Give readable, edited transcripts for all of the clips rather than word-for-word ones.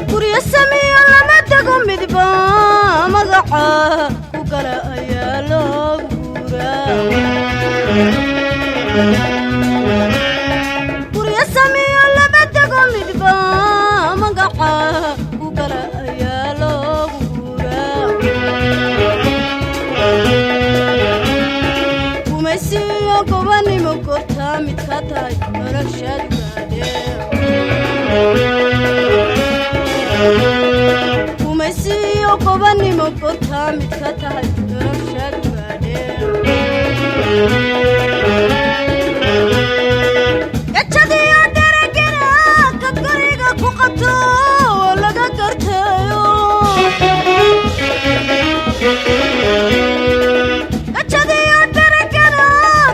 Guryo samiyo lama dego, midba magaca ku gala ayaa loo guuraa. Guryo samiyo lama dego, midba magaca ku gala ayaa loo guuraa. Gumaysiyo gobanimo gortaa mid ka tahay noloshaadu gaadhee. Gumaysiyo gobanimo gortaa mid ka tahay noloshaadu gaadhee. Gajadiyo dharagana kad guriga ku qabto oo laga gartayo. Gajadiyo dharagana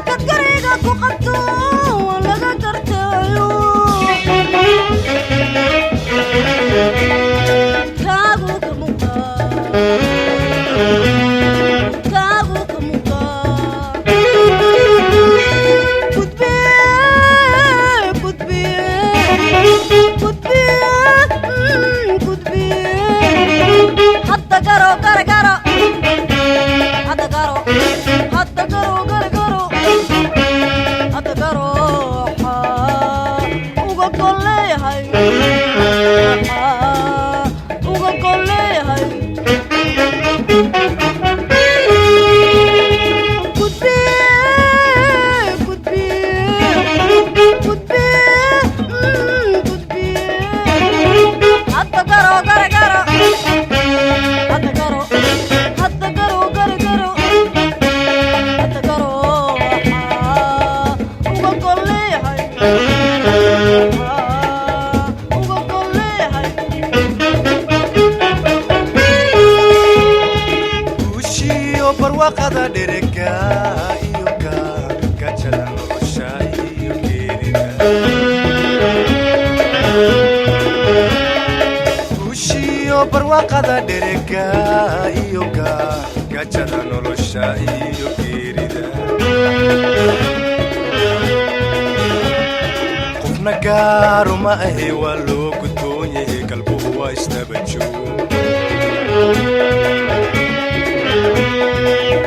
kad guriga ku qabto oo laga gartayo. Kaagu ka muqa, kaagu ka muqa. Gudbiye, gudbiye, gudbiye, gudbiye. Hadda garo, garo, garo. Hadda garo, hadda garo, garo, garo. Hadda garo, waxaa uga gol leeyahay, waxaa uga gol leeyahay. Gudbiye, gudbiye, gudbiye, gudbiye. Hadda garo, garo, garo. Hadda garo, hadda garo, garo, garo. Hadda garo, waxaa uga gol leeyahay, waxaa uga gol leeyahay. Guushiyo barwaaqada dherega iyo gajada nolosha iyo geerida. Guushiyo barwaaqada dherega iyo gajada nolosha iyo geerida. Qofna gaaru ma ahe, waa loo gudboon yahay, galbuhu waa isdaba joog.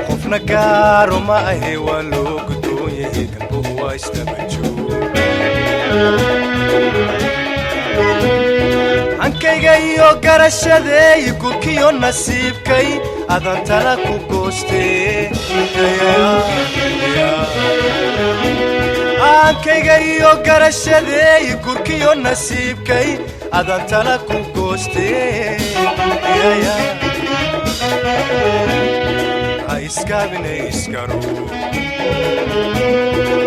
Qofna gaaru ma ahe, waa loo gudboon yahay, galbuhu waa isdaba joog. Hankayga iyo garashadeey, gurkiyo nasiibkay adan tala ku goostee. Hankayga iyo garashadeey, gurkiyo nasiibkay adan tala ku goostee. Ha iskaabine iskaro,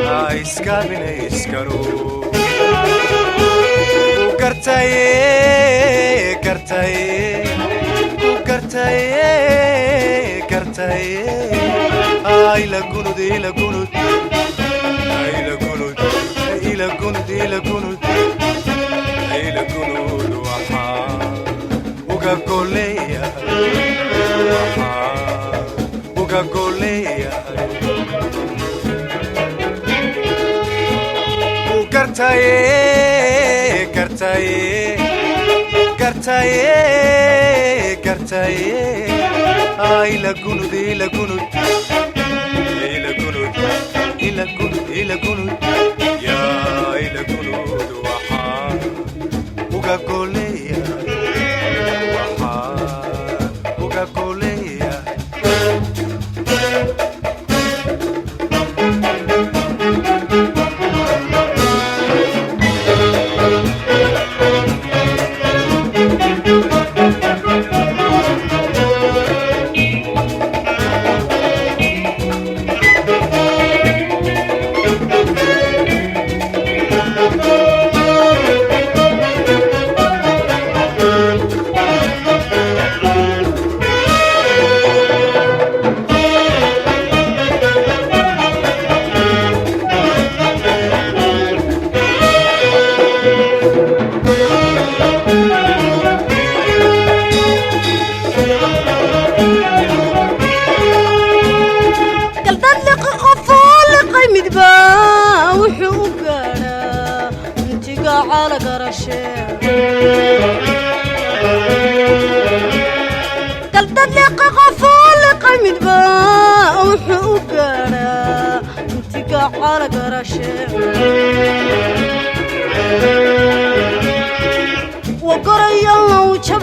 ha iskaabine iskaro. Ku gartaye, gartaye, ku gartaye, gartaye. Ila gunud, ila gunud, ila gunud, ila gunud, ila gunud, ila gunud. Waxaa uga goleeyahay, waxaa uga goleeyahay. Ku gartaye, gartaye, gartaye, gartaye. Ila gunud, ila gunud, ila gunud, ila gunud, ila gunud, yaa ila gunud. Waxaa uga goleeyahay, waxaa uga goleeyahay.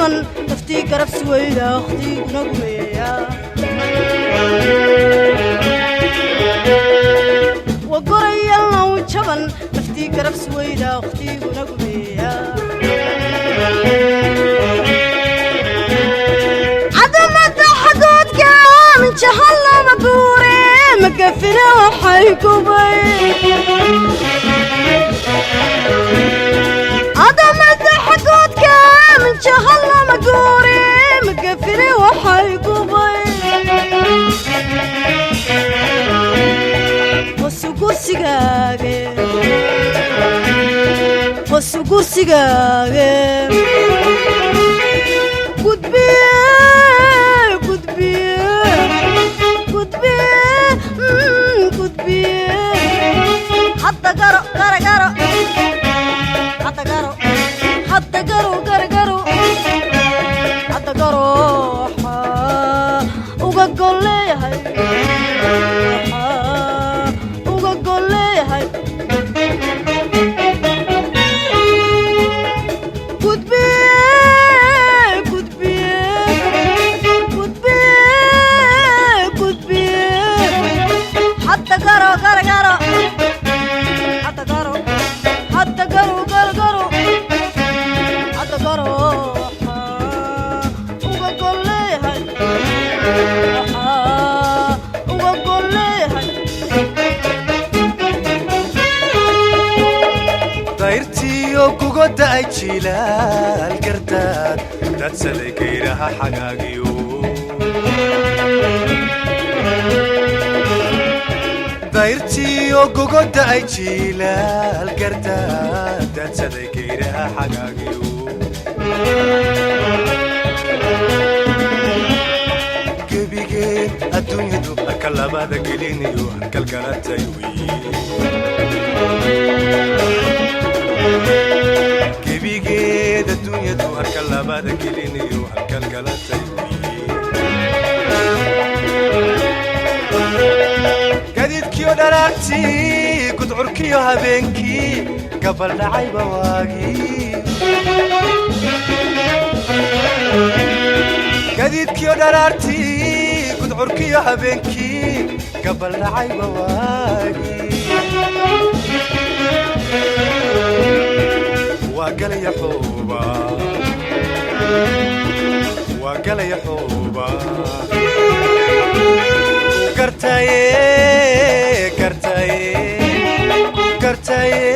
Jaban naftii garabsi weyda wakhtiguna gumeeya. Wagorayalnaw jaban naftii garabsi weyda wakhtiguna gumeeya. Cadamada xagoodka min jahallama guure magafina waxay gubay. Cadamada xagoodka min jahallama guure magafina waxay gubay. Hosu gursigaage, hosu gursigaage, gudbiye, gudbiye, gudbiye, gudbiye. Hadda garo, garo, garo, hadda garo, hadda garo, garo, garo, hadda garo. Waxaa uga golleeyahay, waxaa uga golleeyahay. Gudbiye, gudbiye, gudbiye, gudbiye. Hadda garo, garo, garo, hadda garo, hadda garo, garo, garo, hadda garo. Waxaa uga golleeyahay, waxaa uga golleeyahay. Dayrtiyo kugoda ay jiilaal gardaad dadsaday gayraha xagaagiyo. Dayrtiyo gogoda ay jiilaal gardaad dadsaday gayraha xagaagiyo. Gebigeen adduunyadu harka labada gelinayo harkalgalatay wey. Gebigeed adduunyadu harka labada gelinayo harkalgalatay wey. Gadiidkiyo dharaartii, gudcurkiyo habeenkii, gabal dhacayba waagii. Gadiidkiyo dharaartii, gudcurkiyo habeenkii, gabal dhacayba waagii. Waa galaya xuuba, waa galaya xuuba. Gartaye, gartaye, gartaye,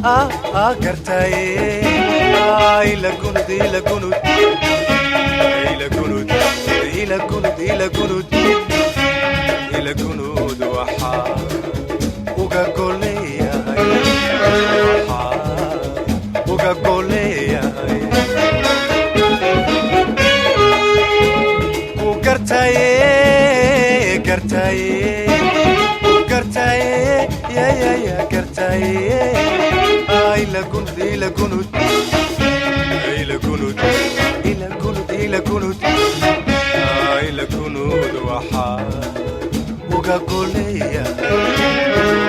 ah ah, gartaye. Ila gunud, ila gunud, ila gunud, ila gunud, ila gunud, ila gunud. Waxaa uga goleeyahay, waxaa uga goleeyahay. Ku gartaye, gartaye, gartaye, ya ya ya, gartaye. Ila gunud, ila gunud, ila gunud, ila gunud, ila gunud, ila gunud. Waxaa uga goleeyahay,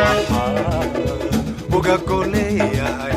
waxaa uga goleeyahay.